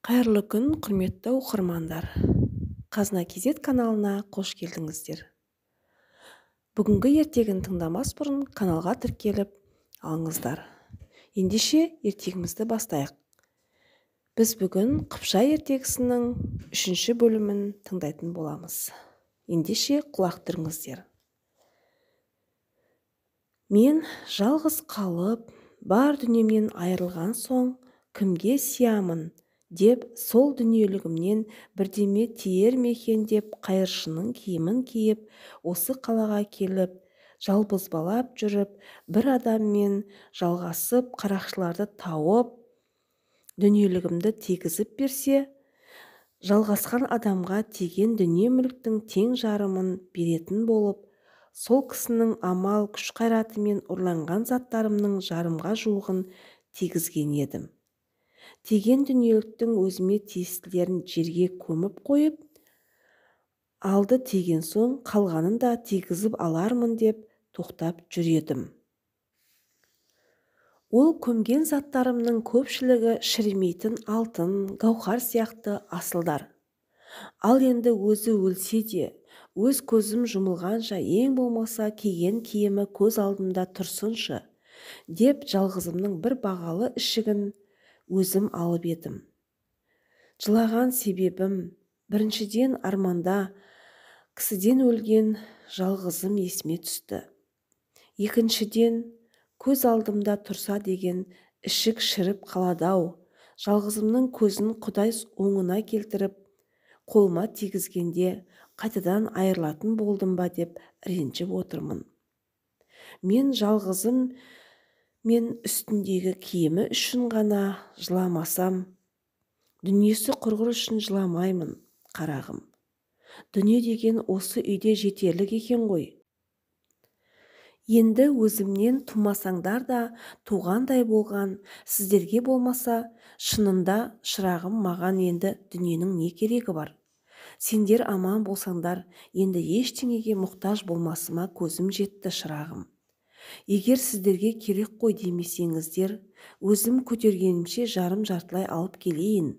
Қайырлы күн, құрметті оқырмандар! Қазына KZ каналына қош келдіңіздер. Бүгінгі ертегіні тыңдамас бұрын каналға тіркеліп алыңыздар. Ендеше ертегімізді бастайық. Біз бүгін Қыпша ертегісінің 3-ші бөлімін тыңдайтын боламыз. Ендеше құлақ түріңіздер. Мен жалғыз қалып, бар дүниемнен айырылған соң кімге сиямын деп, сол дүниелігімнен бірдеме тиер ме екен деп қайыршының киімін киіп, осы қалаға келіп, жалбызбалап жүріп, бір адаммен жалғасып, қарақшыларды тауып, дүниелігімді тегізіп берсе, жалғасқан адамға тиген дүние-мүліктің тең жарымын беретін болып, сол кісінің амал күш-қайратымен ұрланған заттарымның жарымға жуығын тегізген едім. Тиген дүниеліктің өзіме тиістілерін жерге көміп қойып, алды тиген соң қалғанын да тигізіп алармын деп тоқтап жүр едім. Ол көмген заттарымның көпшілігі шірімейтін алтын, гауһар сияқты асылдар. Ал енді өзі өлсе де, өз көзім жұмылғанша ең болмаса киген киімі көз алдымда тұрсыншы, деп жалғызымның бір бағалы ішігін өзім алып едім. Жылаған себебім, біріншіден арманда кісіден өлген жалғызым есіме түсті. Екіншіден, көз алдымда тұрса деген ішік шіріп қалады-ау, жалғызымның көзін Құдай оңына келтіріп, қолыма тигізгенде қайтадан айырылатын болдым ба деп ренжіп отырмын. Мен жалғызым мен үстіндегі киімі үшін ғана жыламасам, дүниесі құрғыр үшін жыламаймын, қарағым. Дүние деген осы үйде жетерлік екен ғой. Енді өзімнен тумасаңдар да туғандай болған сіздерге болмаса, шынында шырағым маған енді дүниенің не керегі бар? Сендер аман болсаңдар, енді ештеңеге мұқтаж болмасыма көзім жетті, шырағым. Егер сіздерге керек қой демесеңіздер, өзім көтергенімше жарым-жартылай алып келейін.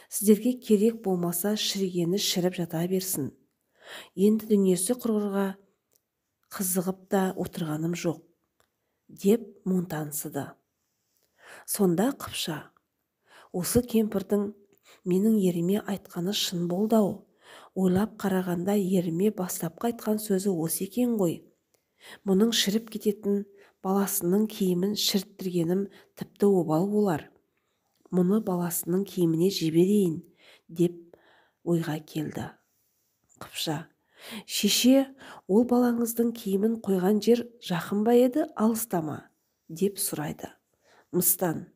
Сіздерге керек болмаса, шірігені шіріп жата берсін. Енді дүниесі құрғырға қызығып та отырғаным жоқ, деп мұңтансыды. Сонда Қыпша, осы кемпірдің менің еріме айтқаны шын болды-ау. Ойлап қарағанда еріме бастапқы айтқан сөзі осы екен ғой. Мұның шіріп кететін баласының киімін шіріттіргенім тіпті обал болар. Мұны баласының киіміне жіберейін, деп ойға келді. Қыпша, шеше, ол балаңыздың киімін қойған жер жақын ба еді, алыста ма? Деп сұрайды. Мыстан,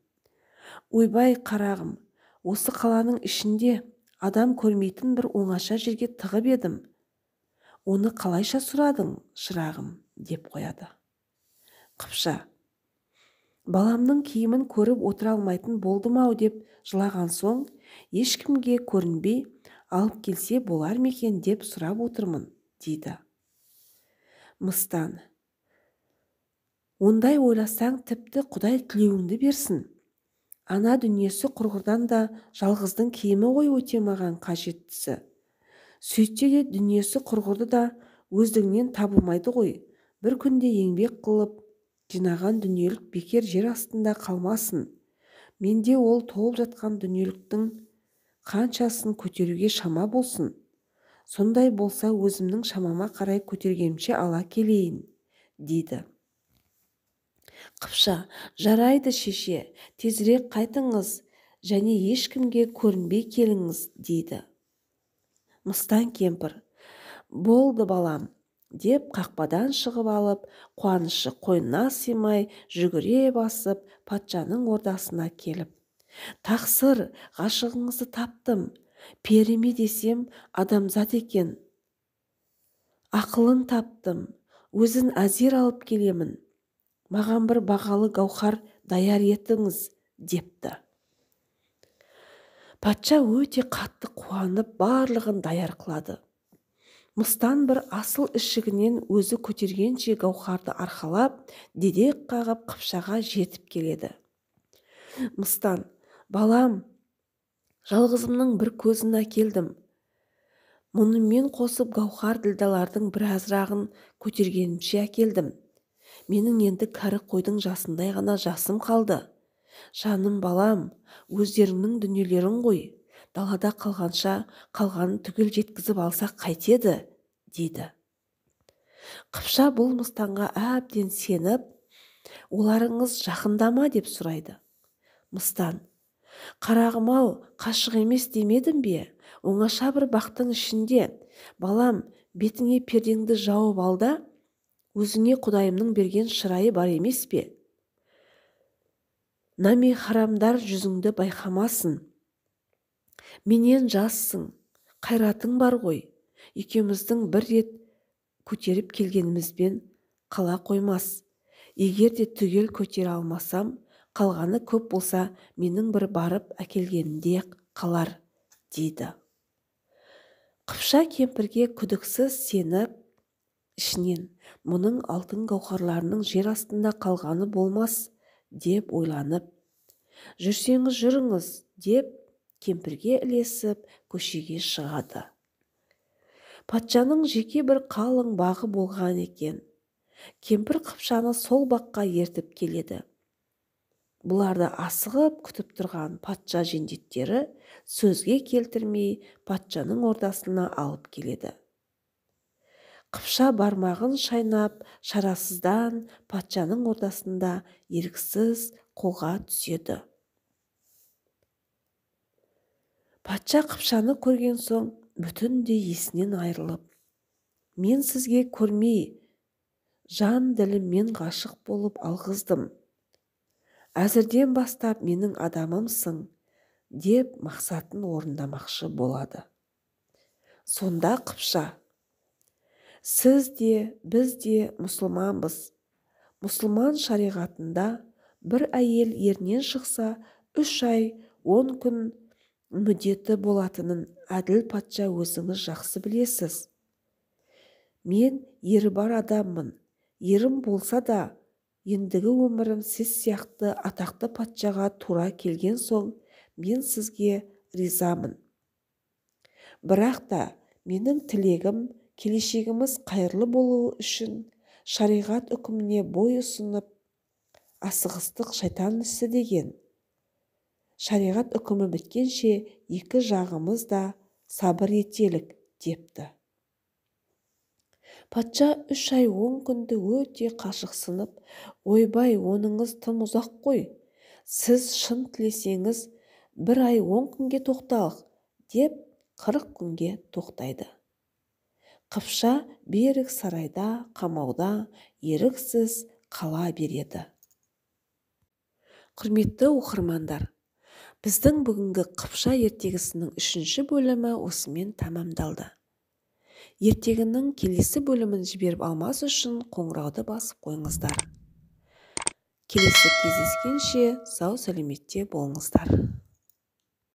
ойбай қарағым, осы қаланың ішінде адам көрмейтін бір оңаша жерге тығып едім. Оны қалайша сұрадың, шырағым, деп қояды. Қыпша, баламның киімін көріп отыра алмайтын болдым-ау деп жылаған соң, ешкімге көрінбей алып келсе болар ма екен деп сұрап отырмын, дейді. Мыстан, ондай ойласаң тіпті Құдай тілеуіңді берсін. Ана дүниесі құрғырдан да жалғыздың киімі ғой өте маған қажеттісі. Сөйтсе де дүниесі құрғырды да өздігінен табылмайды ғой. Бір күнде еңбек қылып жинаған дүниелік бекер жер астында қалмасын. Менде ол толып жатқан дүниеліктің қаншасын көтеруге шама болсын. Сондай болса өзімнің шамама қарай көтергенімше ала келейін, дейді. Қыпша, жарайды шеше, тезірек қайтыңыз және ешкімге көрінбей келіңіз, дейді. Мыстан кемпір, болды балам, деп қақпадан шығып алып, қуанышы қойнына сыймай жүгіре басып, патшаның ордасына келіп, тақсыр, ғашығыңызды таптым, пері ме десем, адамзат екен. Ақылын таптым, өзін әзер алып келемін. Маған бір бағалы гауһар даяр етіңіз, депті. Патша өте қатты қуанып, барлығын даяр қылады. Мыстан бір асыл ішігінен өзі көтергенше гауһарды арқалап, дедек қағып Қыпшаға жетіп келеді. Мыстан, балам, Жалғызымның бір көзін әкелдім. Мұнымен қосып гауһар ділдалардың біразырағын көтергенімше әкелдім. Менің енді кәрі қойдың жасындай ғана жасым қалды. Жаным балам, өздеріңнің дүниелерің ғой. Далада қалғанша қалғанын түгел жеткізіп алсақ қайтеді, дейді. Қыпша бұл мыстанға әбден сеніп, оларыңыз жақында ма деп сұрайды. Мыстан, қарағым-ау, қашық емес демедім бе? Оңаша бір бақтың ішінде. Балам, бетіңе пердеңді жауып ал да, өзіңе Құдайымның берген шырайы бар емес пе? Намехарамдар жүзіңді байқамасын. Менен жассың, қайратың бар ғой. Екеуміздің бір рет көтеріп келгенімізбен қала қоймас. Егер де түгел көтере алмасам, қалғаны көп болса, менің бір барып әкелгенімде қалар, дейді. Қыпша кемпірге күдіксіз сеніп, ішінен мұның алтын гауһарларының жер астында қалғаны болмас деп ойланып, жүрсеңіз жүріңіз деп кемпірге ілесіп көшеге шығады. Патшаның жеке бір қалың бағы болған екен. Кемпір Қыпшаны сол баққа ертіп келеді. Бұларды асығып күтіп тұрған патша жендеттері сөзге келтірмей патшаның ордасына алып келеді. Қыпша бармағын шайнап, шарасыздан патшаның ордасында еріксіз қолға түседі. Патша Қыпшаны көрген соң бүтіндей есінен айырылып, мен сізге көрмей, жан діліммен ғашық болып алғыздым. Әзірден бастап менің адамымсың, деп мақсатын орындамақшы болады. Сонда Қыпша, сіз де, біз де мұсылманбыз. Мұсылман шариғатында бір әйел ерінен шықса, 3 ай 10 күн мүддеті болатынын әділ патша өзіңіз жақсы білесіз. Мен ері бар адаммын. Ерім болса да, ендігі өмірім сіз сияқты атақты патшаға тура келген соң, мен сізге ризамын. Бірақ та менің тілегім келешегіміз қайырлы болуы үшін шариғат үкіміне бой ұсынып, асығыстық шайтан ісі деген. Шариғат үкімі біткенше екі жағымыз да сабыр етелік, депті. Патша 3 ай 10 күнді өте қашықсынып, ойбай, оныңыз тым ұзақ қой. Сіз шын тілесеңіз, 1 ай 10 күнге тоқталық, деп 40 күнге тоқтайды. Қыпша берік сарайда, қамауда, еріксіз қала береді. Құрметті оқырмандар, біздің бүгінгі Қыпша ертегісінің 3-ші бөлімі осымен тәмамдалды. Ертегінің келесі бөлімін жіберіп алмас үшін қоңырауды басып қойыңыздар. Келесі кездескенше сау сәлеметте болыңыздар.